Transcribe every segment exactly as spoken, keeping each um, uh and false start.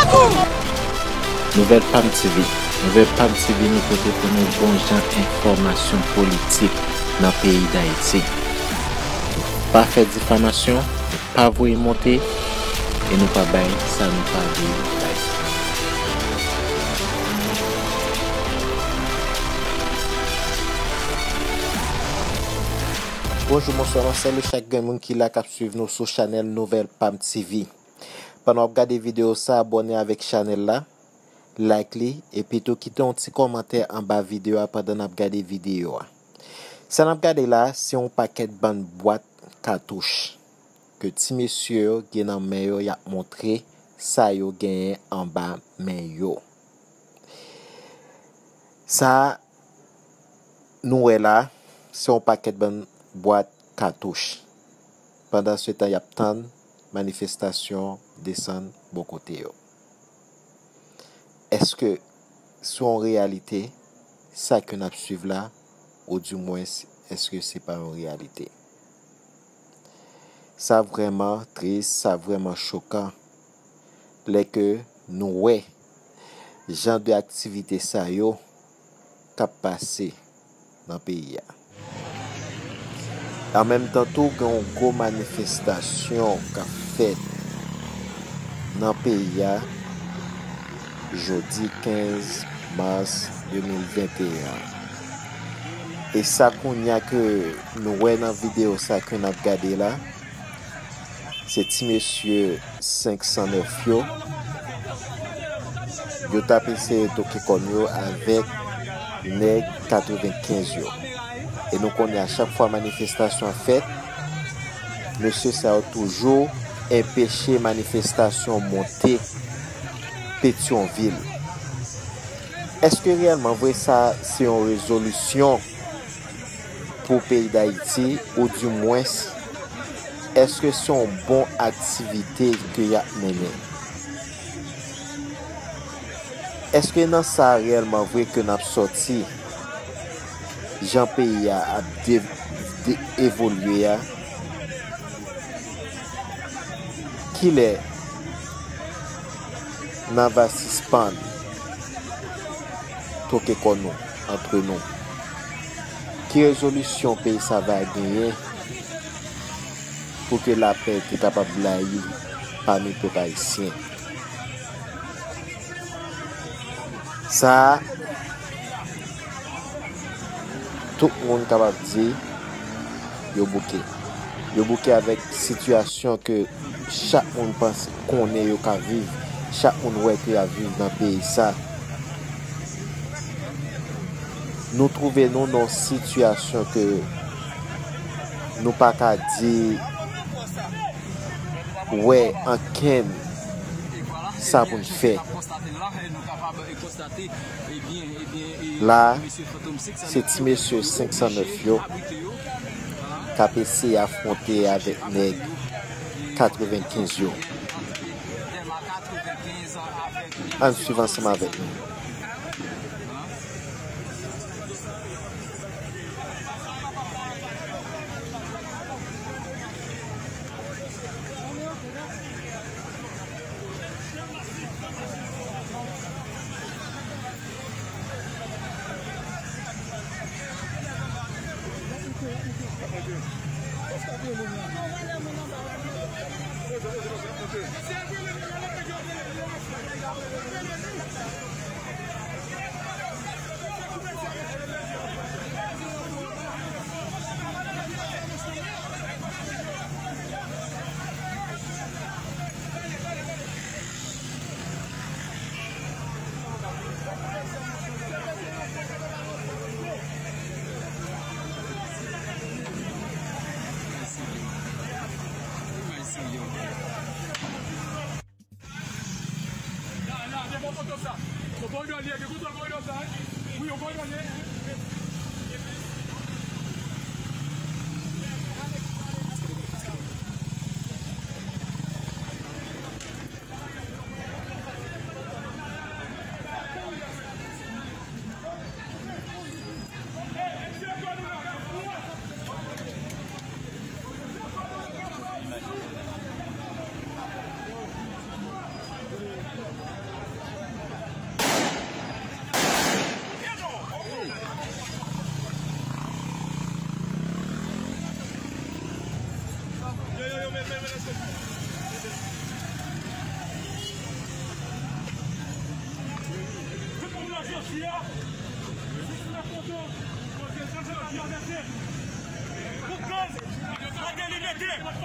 Nouvèl Pam T V. Nouvèl Pam T V, nou pote pou nou bon jan enfòmasyon politik nan peyi Dayiti. Pa fè difamasyon, pa voye monte, e nou pa bay sa nou pa vle bay. Bonjou, bonswa, mwen salye chak grenn moun ki la k ap swiv nou sou chanèl Nouvèl Pam T V. Pandan w ap gade videyo sa, abòne avèk chanèl la, like li, epi tou kite yon ti kòmantè anba videyo a pandan n ap gade videyo a. Sa n ap gade la, se yon pakèt bann bwat katouch ke ti mesye yo gen nan men yo, y ap montre sa yo genyen anba men yo. Sa nou wè la, se yon pakèt bann bwat katouch. Pandansetan, y ap tann manifestasyon desann bò kote yo. Èske se yon reyalite, sa ke n ap swiv la, oudimwens, èske se pa yon reyalite? Sa vrèman tris, sa vrèman chokan, lè ke nou wè jan de aktivite sa yo k ap pase nan peyi a. An menm tan tou, gen yon gwo manifestasyon k ap fèt nan peyi a jodi kenz mas de mil venteyen an. E sa kounye a ke nou wè nan videyo sa ke n ap gade la, se ti mesye senk san nèf yo. Yo t ap eseye toke kòn yo avèk nèg katrevenkenz yo. E nou konnen a chak fwa manifestasyon ap fèt, mesye sa yo toujou enpeche manifestasyon monte Petyonvil. Èske reyèlman vre sa se yon rezolisyon pou peyi Dayiti, oudimwens, èske se yon bon aktivite ke y ap mennen? Èske nan sa reyèlman vre ke n ap sòti, jan peyi a ap de-, de-, evolye a? Kilè n a va sispann toke kò nou, antre nou? Ki rezolisyon peyi sa va genyen pou ke lapè te kapab blayi pami pèp ayisyen? Sa a, tout moun kapab di yo bouke. Yo bouke avèk sitiyasyon ke chak moun panse, konnen yo ka viv, chak moun wè ke y ap viv nan peyi sa. Nou twouve nou nan yon sitiyasyon ke nou pa ka di wè ankenn sa pou n fè. La, se ti mesye senk san nèf yo k ap eseye afwonte avèk nèg katrevenkenz yo. Ann swiv ansanm avèk nou.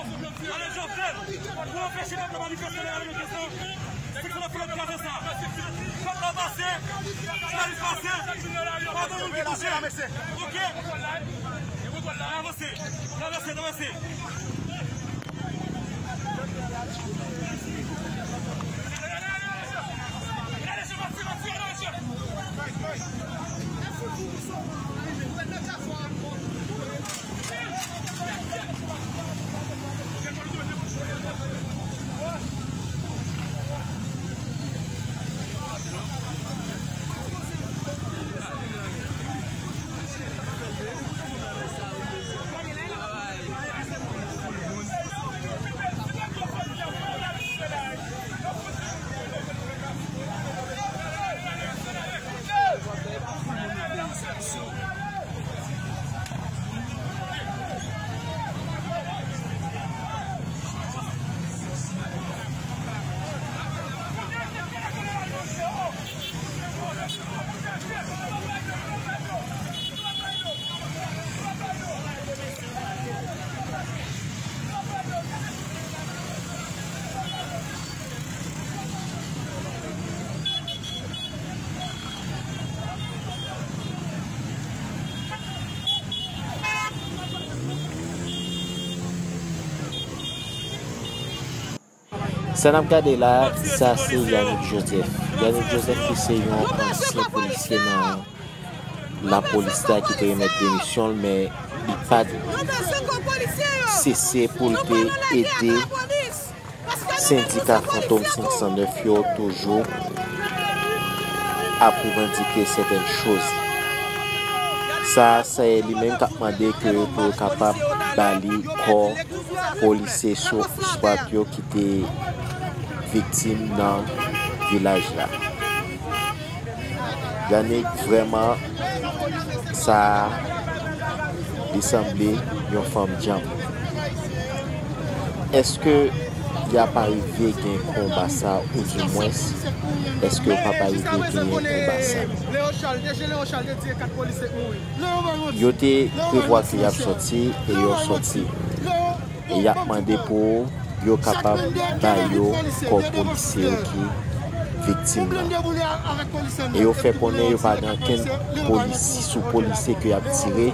Ale Jovenel, pou anpeche pèp la manifeste nan manifestasyon, se konsa fò n kraze sa. Pèp la pase, jounalis pase, pa gen moun ki touche. Ok? Avanse, avanse, avanse. Sa n ap gade la, sa se Yanick Joseph. Yanick Joseph ki se yon ansyen polisye nan lapolis la ki te remèt demisyon l, men li pa t sese pou l te ede sendika Fantom senk san nèf yo toujou ap revandike sètèn choz. Sa, se li menm k ap mande ke pou yo kapab ba li kò polisye sou swat yo ki te viktim nan vilaj la. Yanick, vrèman, sa a, li sanble yon fanm djanm. Èske y ap arive gen konba sa, oudimwens, èske yo p ap arive genyen konba sa? Yo te prevwa ke y ap sòti e yo sòti. E y ap mande pou yo kapab ba yo kò polisye yo ki viktim nan. E yo fè konnen yo pa gen ankenn polis, sou polisye ke y ap tire,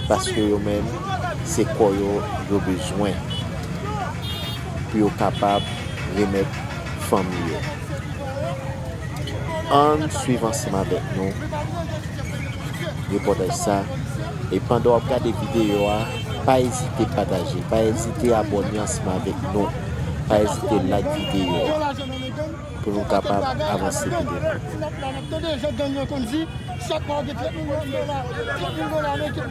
paske yo menm, se kò yo yo bezwen pou yo kapab remèt fanmi yo. Ann swiv ansanm avèk nou repòtaj sa. E pandan w ap gade videyo a, pa ezite pataje, pa ezite abòne ansanm avèk nou, pa ezite like videyo a pou nou kapab avanse pi devan. Tande jan gang yo konn di, chak mwa gen trant mil dola, trant mil dola nan ekip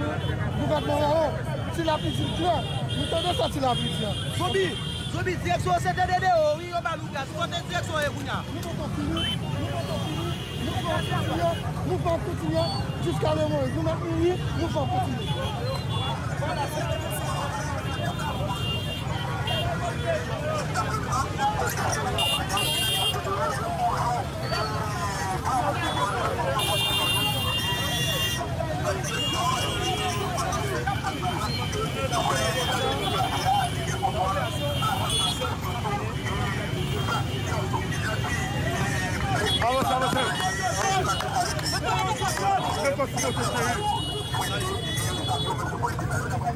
gouvènman an. Ti Lapli di l klè. Nou tande sa Ti Lapli di a. Zonbi, zonbi, direksyon yo se tande deyò wi, yo ba nou gaz. Kote direksyon yo ye kounye a? Nou poko fini, nou poko fini, nou poko fini, nou poko fini, nou poko fini. Jiska lemoyiz, nou mèt mouri, nou poko fini. Avanse, avanse. Avanse.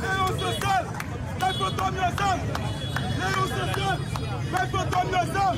Leyon Sosyal, bay Fantom yo zam! Leyon Sosyal, bay Fantom yo zam!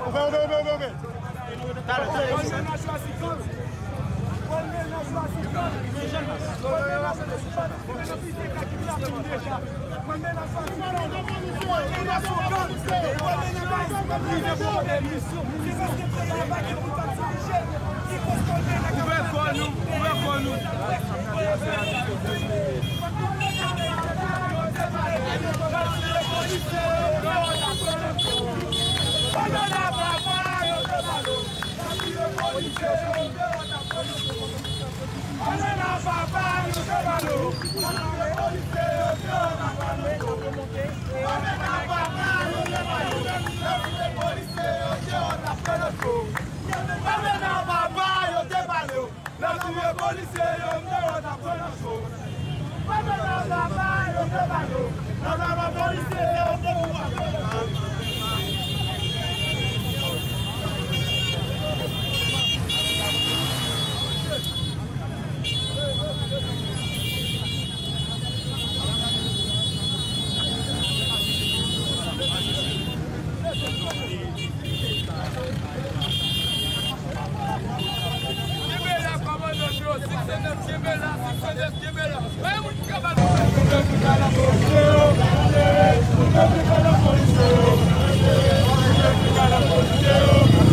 Ouvè, ouvè, ouvè, ouvè, ouvè. Ouvè kò nou, ouvè kò nou.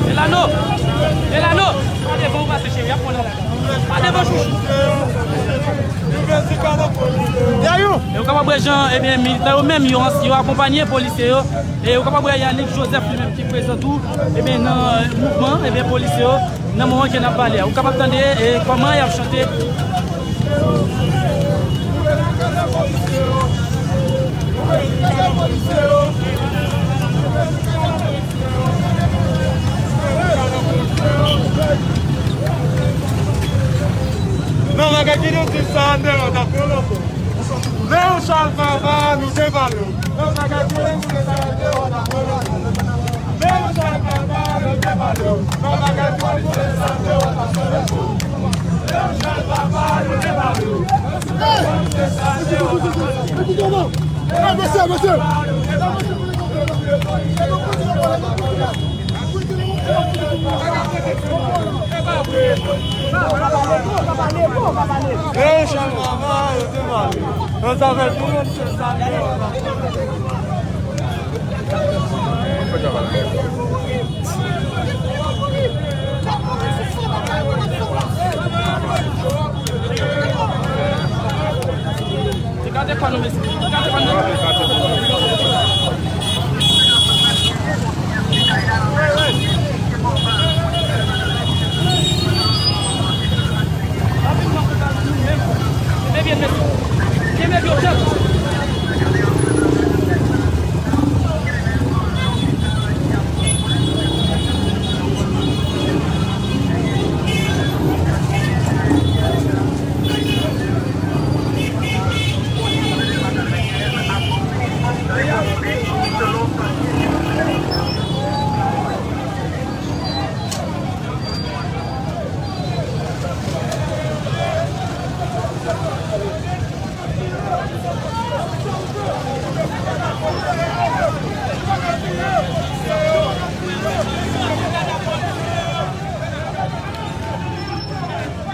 Delano! Delano! Pa devan ou pase cheri, ap pran nan la. Pa devan chouchou. E ou kapab wè jan, ebyen, militan yo menm, yo, yo akonpanye polisye yo. E ou kapab wè Yanick Joseph li menm ki prezan tou, ebyen, nan, eh, mouvman, ebyen, polisye yo, nan moman ke n ap pale a. Ou kapab tande, eh, kòman y ap chante. Nan bagay ki nou di sa, an deyò, ta pran lòt. Men yon chal baba, nou te pale. Men yon chal baba, nou te pale. Men yon bagay ki nou di sa, an deyò, ta pran lòt. Men yon chal baba, nou te pale. Mesye, mesye. Gade kò nou, mesye. Gade kò nou. Kenbe byen, mesye. Kenbe byen, tèt.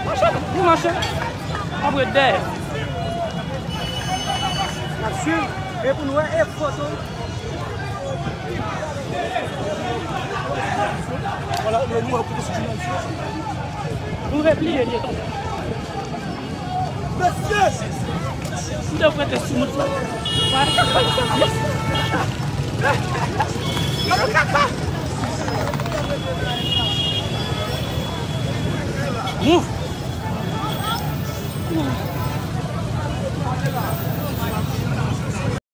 Mache, nou mache. Apre dèyè. N ap swiv. E pou nou wè, e foto. Vwala, nou, nou wè kote sou jounalis yo. Nou repliye, li. Mesye! M te prete sou moun sa. Move!